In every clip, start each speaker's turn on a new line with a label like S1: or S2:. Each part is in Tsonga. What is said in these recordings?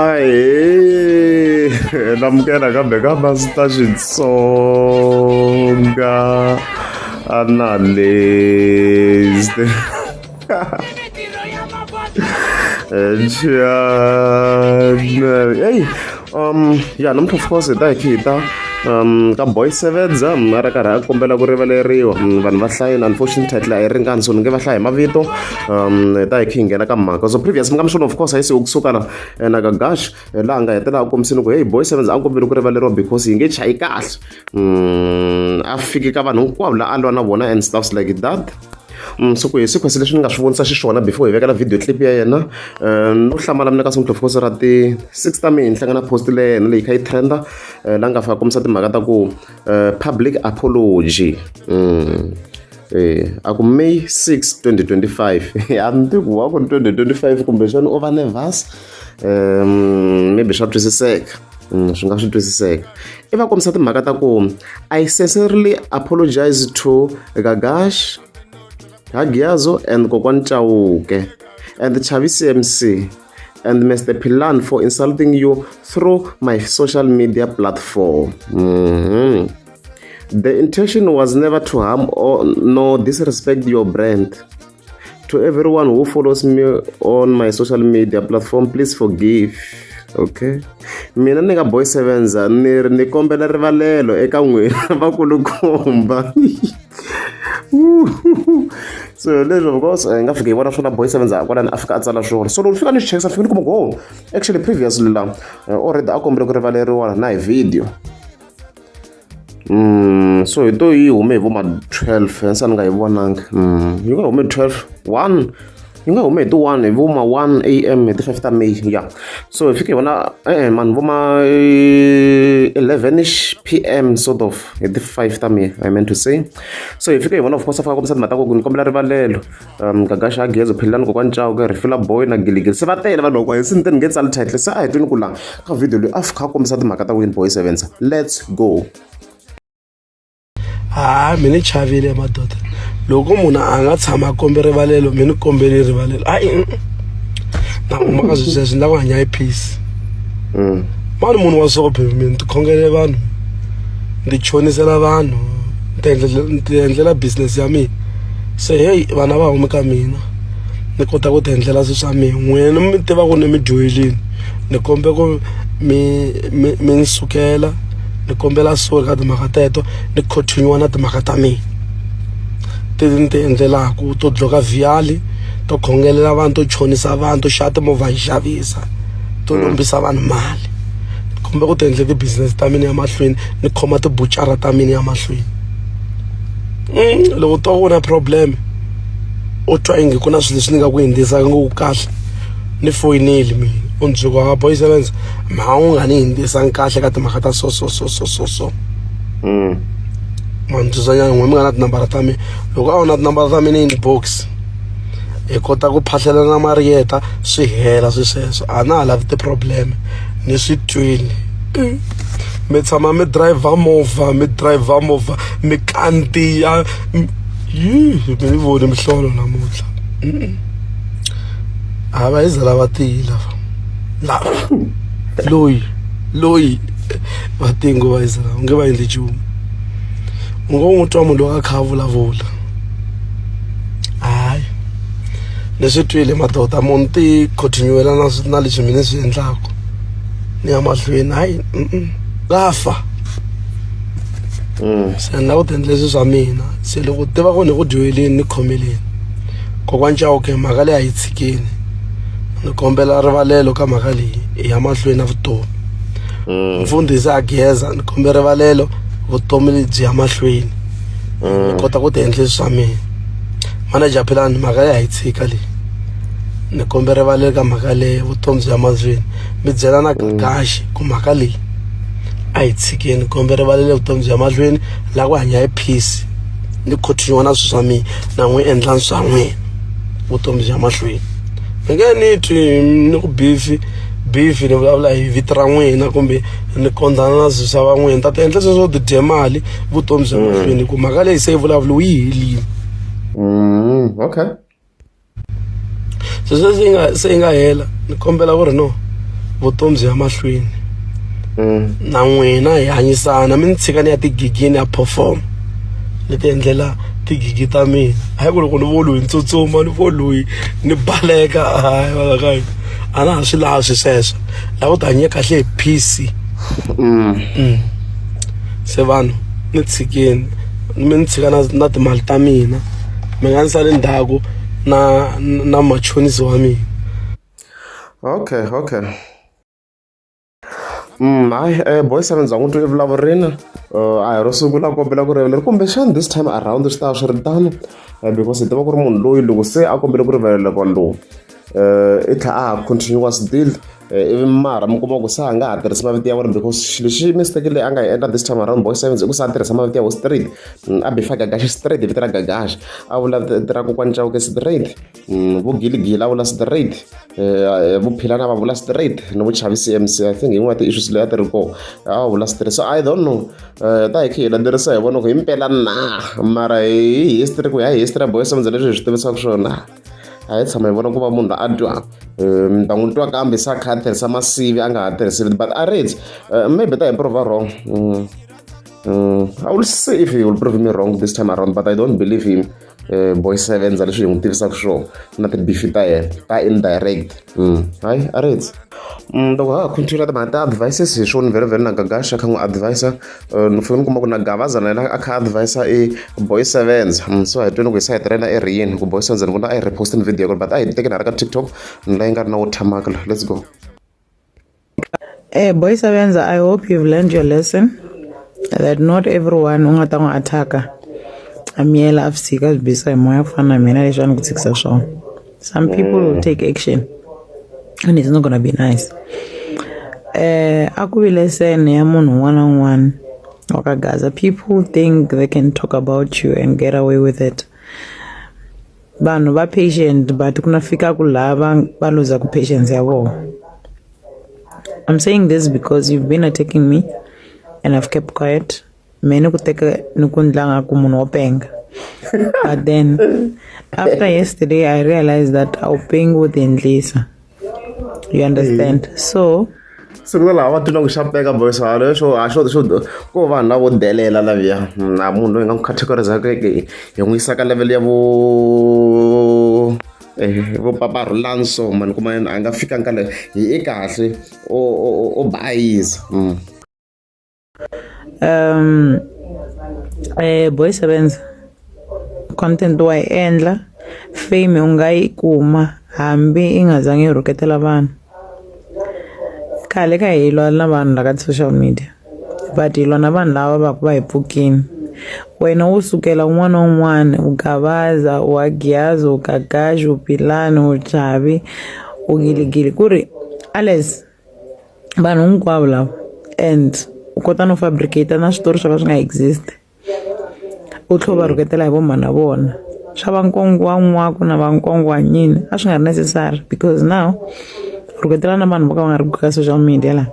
S1: Ahee namukela kambe ka Master Xitsonga analyst channel hey ya namuntlha of course hi ta hi kha hi ta ka boy sevenza a ri karhi a kombela ku rivaleriwa vanhu va hlayini unfortunately title a yi ringani so ni nge va hlaya hi mavito hi ta hi kha hi nghena ka mhaka so previous mi nga mi swona of course a yi se kusuka na na gagash laha nga hetelela a kombisini ku hey boy sevenza a kombeli ku rivaleriwa because yi nge chayi kahle a fiki ka vanhu hinkwavo la a lwa na vona and stuffs like that. So ku hi sequence leswi ni nga swi vonisa xiswona before hi vekela video clip ya yena no hlamala mina ka Song of ra ti 6 ta mina ni hlangana post leyi yena leyi kha yi trenda la nga fika kombisa timhaka ta ku public apology a ku May 6 2025 a ni tivi ku wa ku ri 2025 kumbexana u va nervous maybe swa twisiseka swi nga swi twisiseka i va kombisa timhaka ta ku I sincerely apologize to Gagash Hagiazo and Kokwani Chauke and Chavi CMC and Mr. Pilan for insulting you through my social media platform. The intention was never to harm or no disrespect your brand. To everyone who follows me on my social media platform, please forgive. Okay. Mina ni nga boy sevenza ni ri ni kombela rivalelo eka n'wina vakulukumba. So leswi of course hi nga fika hi vona swona boy sevenza kwalani a fika a tsala swona. So loko ni fika ni swi chekisa ni fika ni kuma ku oh actually previously la already a kombela ku rivaleriwa na hi video. So hi to yi hume hi vo ma 12 hensa ni nga yi vonangi yi nga hume 12 1 yi nga hume hi ti 1 hi vo ma 1 am hi ti 5 ta May ya so hi fike hi vona e-e mani vo ma 11 ish pm sort of hi ti 5 ta May I meant to say so hi fike hi vona of course a fika a kombisa timhaka ta ku ni kombela rivalelo Gagash a Geza Philani Kokwani Chauke Rifila Boy na Giligili se va tele vanhu loko hi se ni te ni nge tsali title se a hi twini ku la ka video leyi a fika a kombisa timhaka ta Win Boy Sevenza let's go.
S2: Ha mi ni chavile madoda loko munhu a nga tshama a kombe rivalelo mi ni kombeli rivalelo hayi na huma ka swilo sweswo ni lava ku hanya hi peace mani munhu wa so baby mina ni tikhongele vanhu ni tichonisela vanhu ni ti endlela business ya mina se heyi vana va humi ka mina ni kota ku ti endlela swilo swa mina n'wina mi tiva ku ni mi dyohelini ni kombe ku mi mi mi ni sukela ni kombela sorry ka timhaka teto ni continue na timhaka ta mina teti ni ti endlelaku to dloka viyali to khongelela vanhu to chonisa vanhu to xava timovha hi xavisa to lombisa vanhu mali kumbe ku ti endle ti-business ta mina ya mahlweni ni khoma tibucara ta mina ya mahlweni loko twa ku na problem u twa ingi ku na swilo leswi ni nga ku hindzisaka ngopfu kahle ni foyineli mina u ni byela ku ha boy sevenza mhaka u nga ni hindzisangi kahle ka timhaka ta so so so so so so ma ni twisanyana n'we mi nga na tinambara ta mina loko a wu na tinambara ta mina inbox hi kota ku phahlelana mariyeta swi hela swi sweswo a na ha lavi ti-problem ni swi twini mi tshama mi driver movha mi driver movha mi kandziya yi mi ni voni mihlolo namuntlha a va hi za lava tiyi lava lava loyi loyi va tiyi ngo va yiza lava nge va endli nchumu u ngo n'wi twa munhu loyi a kha a vulavula hayi ni swi twile madoda munhu ti continue-la na na leswi mina ni swi endlaku ni ya mahlweni hayi nga fa se ni lava ku ti endla leswi swa mina se loko tiva ku ni ku dyoheleni ni khomeleni kokwani Chauke mhaka leyi a yi tshikeni ni kombela rivalelo ka mhaka leyi hi ya mahlweni na vutomi mfundhisi a geza ni kombela rivalelo vutomi lebyi ya mahlweni ni kota ku ti endla leswi swa mina manager Philani mhaka leyi a yi tshika leyi ni kombela rivalelo ka mhaka leyi vutomi byi ya mahlweni mi byela na Gagashi ku mhaka leyi a hi tshikeni kombe rivalelo vutomi byi ya mahlweni la ku hanya hi peace ni continue na swilo swa mina na n'wi endla swa n'wina vutomi byi ya mahlweni mi nge ni twi ni ku beef beef ni vulavula hi vito ra n'wina kumbe ni kondana na swilo swa va n'wina ta ti endla sweswo ti dye mali vutomi bya mahlweni hi ku mhaka leyi se yi vulavuriwe yi helile.
S1: Okay.
S2: So sweswi yi nga se yi nga hela, ni kombela ku ri no vutomi byi ya mahlweni. Na n'wina hi hanyisana, mi ni tshika ni ya tigigini ya perform, ni ti endlela tigigi ta mina. Hayi ku loko ni vo loyi ni tsutsuma, ni vo loyi ni baleka, hayi va ka hina a na ha swi lavi swi sweswo. Lava ku ti hanya kahle hi peace. Se vanhu ni tshikeni, mi ni tshika na timali ta mina, mi nga ni sali ndzhaku na machonisi wa mina.
S1: Okay. Hayi, boy seven ndza n'wi twa evulavurini, a hi ro sungula ku kombela ku rivalela, kumbexana this time around swi ta va swi ri tano, because hi tiva ku ri munhu loyi loko se a kombele ku rivalela lowu, i tlhela a ha continuous deal, ivi mara mi kuma ku se a nga ha tirhisi mavito ya vona, because xilo lexi mistake leyi a nga yi endla this time around boy sevens i ku se a tirhisa mavito ya vo straight. A bifa Gagashi straight hi vito ra Gagashi, a vula vito ra kokwani Chauke straight, vo Giligili a vula straight, vo Philana va vula straight, ni vo Chavisi MC, I think yin'wana ya ti-issues leyi a ti ri kona a vula straight. So I don't know, ta hi khe hi landzelerisa hi vona ku hi mpela na, mara hi history, ku ya hi history ya boy sevens leswi hi swi tivisaka swona, a hi tshama hi vona ku va munhu a twa mi ta n'wi twa kambe se a kha a tirhisa masivi, a nga ha tirhisi, but a ri maybe ta hi prove wrong. I will see if he will prove me wrong this time around, but I don't believe him. Boy sevens leswi hi n'wi tivisaka swona na ti-beef ta yena ta indirect. Hayi, a ri loko ha ha continue timhaka ta advices hi swona vhele vhele na Gagashi a kha n'wi advisa, ni fike ni kuma ku na Gavaza na yena a kha advisa i boy sevens. So hi tweni ku hi sayiti ra yena i ri yini ku boy sevens, ni vona a yi repostini video but a hi tekeni hala ka TikTok ni la yi nga ri na watermark la. Let's go.
S3: Hey, boy Sebenza, I hope you've learned your lesson that not everyone u nga ta n'wi attack-a a miyela a swi tshika swi bisa hi moya ku fana na mina leswi a ni ku tshikisa swona. Some people will take action and it's not gonna be nice. A ku vi lesson ya munhu un'wana na un'wana wa ka Gaza. People think they can talk about you and get away with it. Vanhu va patient, but ku na fika ku laha va luzaku patience ya vona. I'm saying this because you've been attacking me and I've kept quiet. Me ni ku teka ni ku ndla nga ku munhu wo penga. But then after yesterday I realized that a wu pengi, wo ti endlisa. You understand? So
S1: siku laha va twa ku xa peka boys leswo a xo xo ko vanhu lavo delela laviya na munhu loyi nga n'wi categorize hi n'wi yisa ka level ya vo Papa Rhulanso mani kuma a nga fikanga ka leyo hi i kahle o bayiza.
S3: Boy Sebenza, content wa yi endla, fame u nga yi kuma hambi i nga zangi yi rhuketela vanhu. Khale ka hi lwa na vanhu la ka social media, but hi lwa na vanhu lava va ku va hi pfukini. Wena wo sukela un'wana na un'wana, u Gavaza, u Agiyazi, u Gagashi, u Pilani, u Chavi, u Giligili, ku ri Ales, vanhu hinkwavo lava, and u kota no fabricate na switori swo ka swi nga exist, u tlhe u va rhuketela hi vo mhana vona swa vankongo wa n'waku na vankongo wa nyini, a swi nga ri necessary, because now rhuketela na vanhu vo ka va nga ri ka social media la.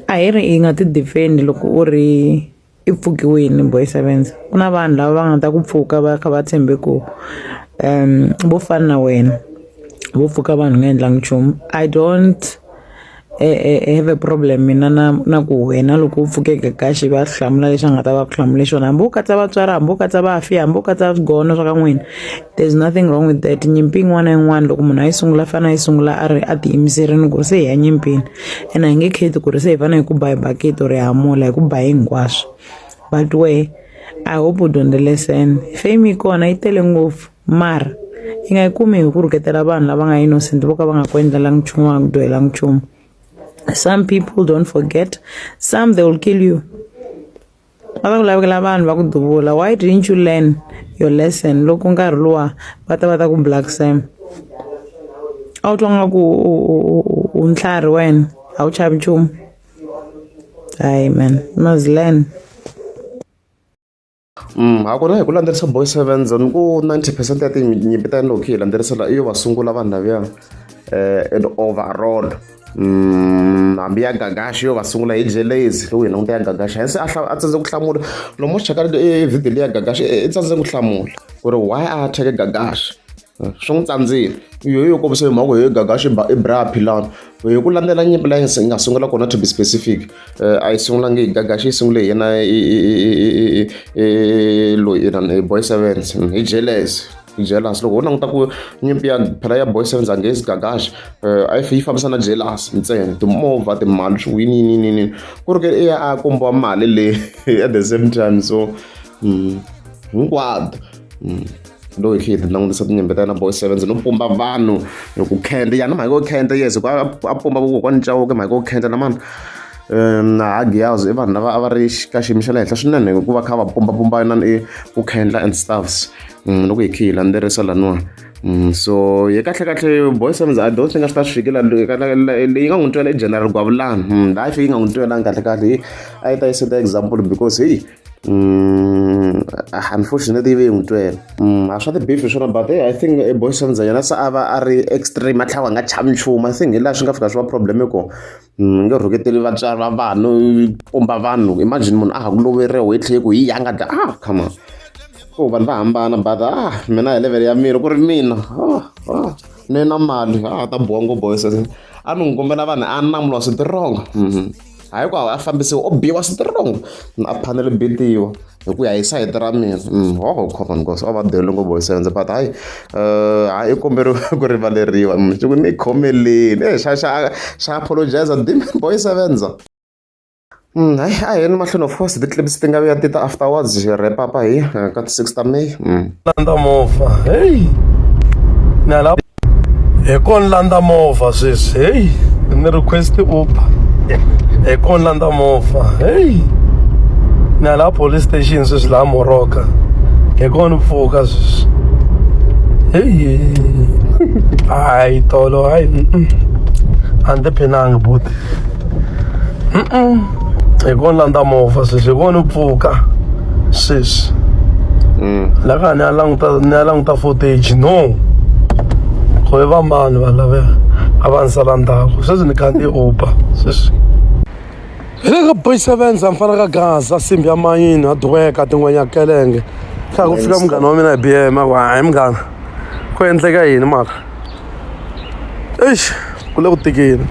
S3: A hi ri hi nga ti defend loko u ri i pfukiwini boy sevenza, ku na vanhu lava va nga ta ku pfuka va kha va tshembe ku vo fana na wena, vo pfuka vanhu nga endlangi nchumu. I don't have a problem mina na ku wena loko u pfuke Gagashi va hlamula leswi a nga ta va ku hlamule xona, hambi u katsa vatswari, hambi u katsa vafi, hambi u katsa swigono swa ka n'wina, there's nothing wrong with that. Nyimpi yin'wana na yin'wana loko munhu a yi sungula, fanele a yi sungula a ri a tiyimiserini ku se hi ya nyimpini, ene a hi nge khethi ku ri se hi fanele hi ku ba hi bakiti or hi hamula, hi ku ba hinkwaswo. But we, I hope u dyondze lesson. Fame yi kona, yi tele ngopfu, mara i nga yi kumi hi ku rhuketela vanhu lava nga innocent, vo ka va nga ku endlelangi nchumu, va nga ku dyohelangi nchumu. Some people don't forget, some they will kill you, va ta ku lavekela vanhu va ku duvula. Why didn't you learn your lesson loko nkarhi luwa va ta va ta ku Black Sam? A wu twa nga ku u ntlhari wena, a wu chavi nchumu. Hayi man, you must learn.
S1: Hakona hi ku landzelerisa boy sevens, ni ku 90% ya tinyimpi ta yena loko hi landzelerisa la i yo va sungula vanhu laviya, and overall hambi ya Gagashi yo va sungula hi jelezi loko hi languta ya Gagashi, hence a tsandze ku hlamula lomu xi chaka video leyi ya Gagashi, i tsandze ku hlamula ku ri why a attack Gagashi. Swi n'wi tsandzile. Yo yo kombisa hi mhaka yo Gagashi i bra Philani. Hi ku landzela nyimpi leyi yi nga sungula kona to be specific, a yi sungulangi hi Gagashi yi sungule hi yena loyi inani hi Boy Sevens hi jealous. Jealous loko ho languta ku nyimpi ya phela ya Boy Sevens against Gagashi a yi fambisana na jealous ntsena timovha timali swi yini yini yini ku ri ke i ya a kombiwa mali leyi at the same time so hinkwato loyi hi khe hi langutisa tinyimpi ta yena Boy Sevens no pumba vanhu hi ku khenda ya na mhaka yo khenda yes hikuva a pumba vokokwani Chauke mhaka yo khenda na mani na Hagiyazo i vanhu lava a va ri ka xiyimo xa le henhla swinene hikuva kha va pumbapumba inani i ku khendla and stuffs loko hi khe hi landzelerisa laniwa so hi kahle kahle Boy Sevens I don't think a swi ta swi fikela leyi nga n'wi twela i General Gwavulani laha yi fike yi nga n'wi twelangi kahle kahle a yi ta yi seta example because hey unfortunately yi ve yi n'wi twela a swa ti-beef hi swona but hey, I think Boy Sevens yena se a va a ri extreme a tlhela a nga chavi nchumu I think hi laha swi nga fika swi va problem hi kona nge rhuketeli vatswari va vanhu pumba vanhu imagine munhu a ha ku loveriwa hi tlhela ku hi ya nga dya ah come on ku vanhu va hambana but ah mina hi level ya mina ku ri mina ah ni na mali a ta boha ngopfu Boy Sevens a ni n'wi kombela vanhu a namuriwa switirongo hayi ku a fambisiwa o biwa switirongo a phanele bitiwa hi ku ya hi sayiti ra mina ho come on cause a va dele ngopfu Boy Sevens but hayi hayi i komberiwe ku rivaleriwa xi ku ni khomeleni e xa xa xa apologize Boy Sevens hayi a hi yeni mahlweni of course ti-clips ti nga vuya ti ta afterwards hi wrap up hi ka ti-6 ta May
S2: Landza movha hey na la hi ko ni landza movha sweswi hey ni request Uber hi ko ni landza movha hey na la police station sweswi laha Moroka hi ko ni pfuka sweswi hey hayi tolo hayi a ni tiphinangi buti hi ko ni landza movha sweswi hi ko ni pfuka sweswi la ka ni ya languta ni ya languta footage no ku i va mani vanhu lava a va ni sala ndzhaku sweswi ni khandziye Uber sweswi hi le ka Boy Sevens a ni fana ka Gaza simbi ya mayini a duweka tin'wenya kelenge kha ku fika munghana wa mina hi BM a ku hayi munghana ku endleka yini mara eish ku le ku tikeni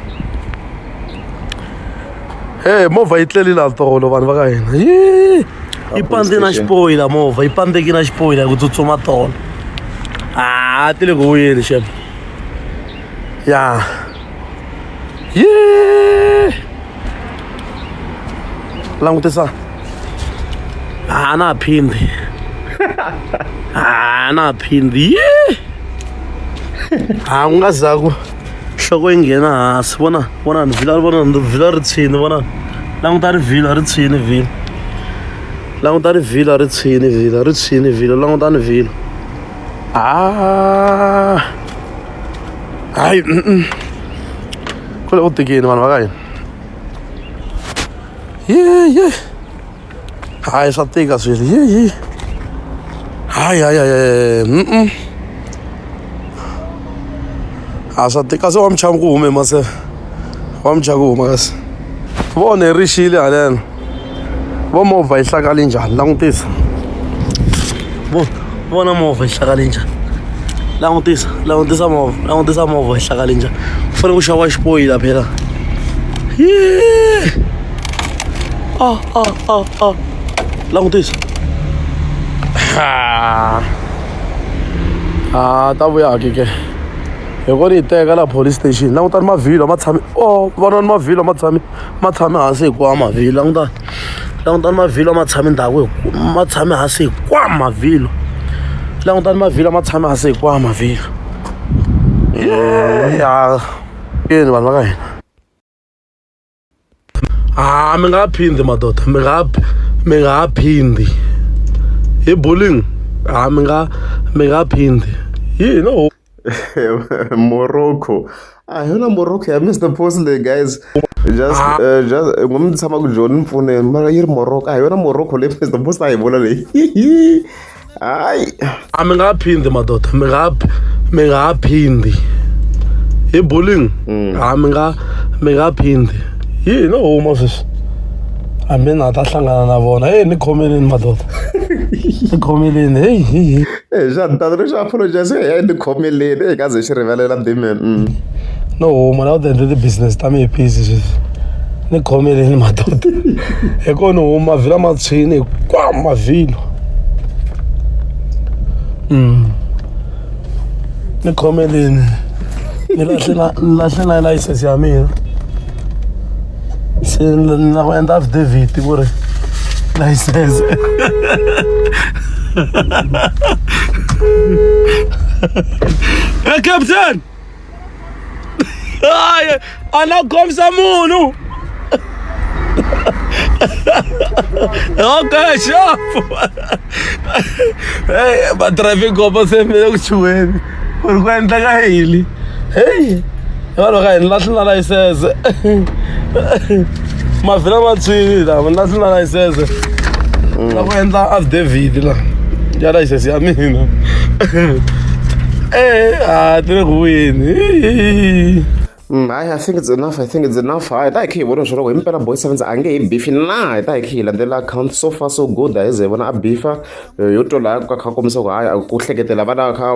S2: he movha yi tleli laha tolo vanhu va ka hina yi yi pandze na xipoyila movha yi pandzeki na xipoyila hi ku tsutsuma tolo a ti le ku vuyeni xem ya ye langutisa a na phindi a na phindi ye a ku nga za ku nhloko yi nghena hansi vona vona ni vhila vona ni vhila ri tshini vona languta ri vhila ri tshini vhila languta ri vhila ri tshini vhila ri tshini vhila langutani vhila a hayi ku le ku tikeni vanhu va ka hina ye ye hayi swa tika swilo ye ye hayi hayi hayi a swa tika kasi wa muchavi ku hume mase wa muchavi ku huma kasi vone ri xile haleno vo movha yi hlakale njhani langutisa vo vona movha yi hlakale njhani langutisa langutisa movha langutisa movha yi hlakale njhani ku fanele ku xaviwa xipoyila phela a a a a langutisa a ta vuya ke ke hi ko ni yi teka laha police station langutani mavhilwa ma tshame o vonani mavhilwa ma tshame ma tshame hansi hinkwawo mavhilwa langutani langutani mavhilwa ma tshame ndhawu ma tshame hansi hinkwawo mavhilwa langutani mavhilwa ma tshame hansi hinkwawo mavhilwa ya yini vanhu va ka hina a mi nga phindi madoda mi nga mi nga phindi hi bowling a mi nga mi nga phindi yi no
S1: Morocco a hi yona Morocco ya Mr Post leyi guys just just n'wi mi tshama ku joni ni pfuneni mara yi ri Morocco a hi yona Morocco leyi Mr Post a yi vula leyi hayi
S2: a mi nga phindi madoda mi nga mi nga phindi hi bowling a mi nga mi nga phindi yi no huma sweswi Hambi na ha ta hlangana na vona heyi ni khomeleni madoda ni khomeleni heyi heyi
S1: Eh, xa tata lexi apologize hey ni khomeleni eh kaze xi rivalela demon
S2: No huma la u ti endle ti-business ta mi hi busy sweswi ni khomeleni madoda hi ko ni huma mavhilwa ma tshwini hinkwawo mavhilwa ni khomeleni ni lahle na ni lahle na license ya mina se ni la ku endla affidavit ku ri license hey captain hayi a na khomisa munhu okay sharp hey va traffic cop se mi le ku chuheni ku ri ku endleka yini heyi vanhu va ka hina lahli na layisense mavhila ma tshwini lama ni lahli na layisense na ku endla affidavit la ya layisense ya mina e a ti le ku vuyeni
S1: Hayi, I think it's enough. I think it's enough. Hayi, ta hi khe hi vona leswaku himpela boy sevens a nge he bifi na hi ta hi khe hi landzela account so far so good a hi ze hi vona a bifa yo twa laha ka kha kombisa ku hayi ku hleketela va lava kha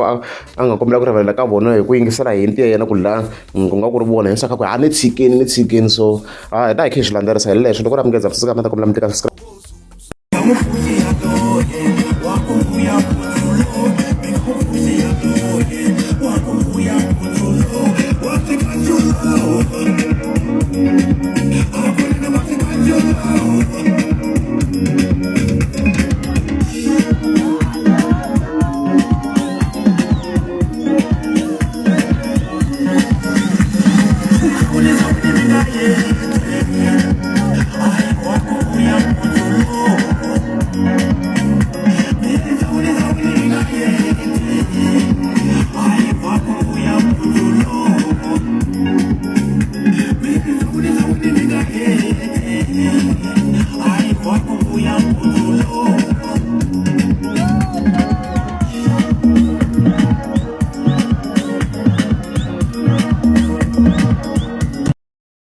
S1: a nga kombela ku rivalela ka vona hi ku yingisela hi ntiya yena ku laha ku nga ku ri vona hi swa kha ku a ni tshikeni ni tshikeni so hi ta hi khe hi swi landzelerisa hi leswo loko ri amukeza mi ta kombela mi tika subscribe.